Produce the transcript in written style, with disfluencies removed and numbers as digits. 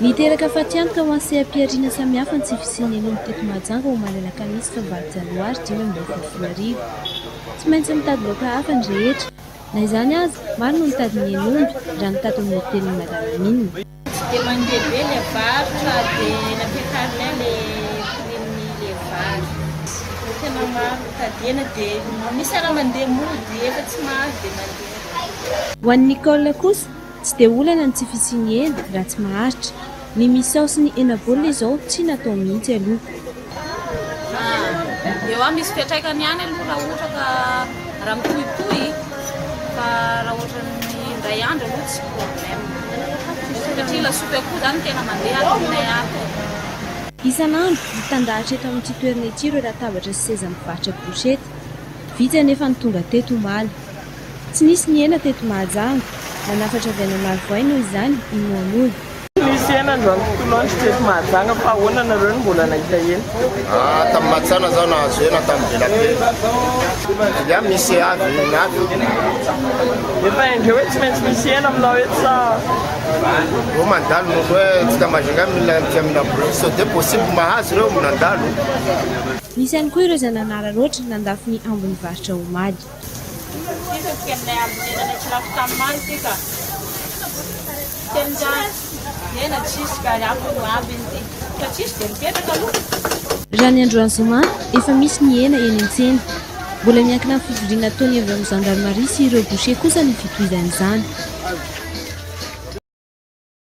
Niteraka fatiantoka ho an'ny seha-pihariana samihafa ny tsy fisian'ny hen'omby teto Mahajanga omaly alakamisy fahavalo janoary 2025. Tsy maintsy mitady laoka hafa ny rehetra. Na izany aza, maro no nitady ny hen'omby raha ny tato amin'ny hotelin'i Madame Amine. Tsy dia mandeha be ilay varotra dia nampiakarinay ilay prix-n'ny ilay vary. Tena maro mitady hena dia misy ara mandeha mody efa tsy mahazo dia mandeha. Ho an'i Nicole kosa, Tsy dia olana ny tsy fisian'ny hena raha tsy maharitra. Ny misao sy ny hena baolina izao tsy natao mihitsy aloha. Eo misy fiantraikany ihany aloha raha ohatra ka raha mitohitohy fa raha ohatran'ny indray andro aloha tsy problème satria lasopy akoho zany tena mandeha ato aminay ato. Isan'andro, mitandahatra eto amin'ity toerana ity ireo latabatra sy seza mivarotra brochette. Vitsy anefa ny tonga teto omaly. Tsy nisy ny hena teto Mahajanga. Nanafatra avy any Marovoay noho izany i Mohamoud. Tsy nisy hena androany tontolo andro teto Mahajanga fa ahoana nareo no mbola nahita hena? Ah, tamin'ny Matsana zaho nahazo hena tamin'ny Belapely. Dia misy avy ny avy. Efa haindreo hoe tsy maintsy misy hena aminao eto sa? Reo mandalo noho hoe tsika Majunga mila tia mila brochette sao dia possible mahazo reo nandalo. Nisy ihany koa ireo izay nanararaotra nandafo ny ambin'ny varotra omaly. Raha ny androany zoma, efa misy ny hena eny an-tsena. Mbola miankina amin'ny fivoriana ataon'ny avy ao amin'ny zandarimaria sy ireo boucher kosa ny fitohizan'izany.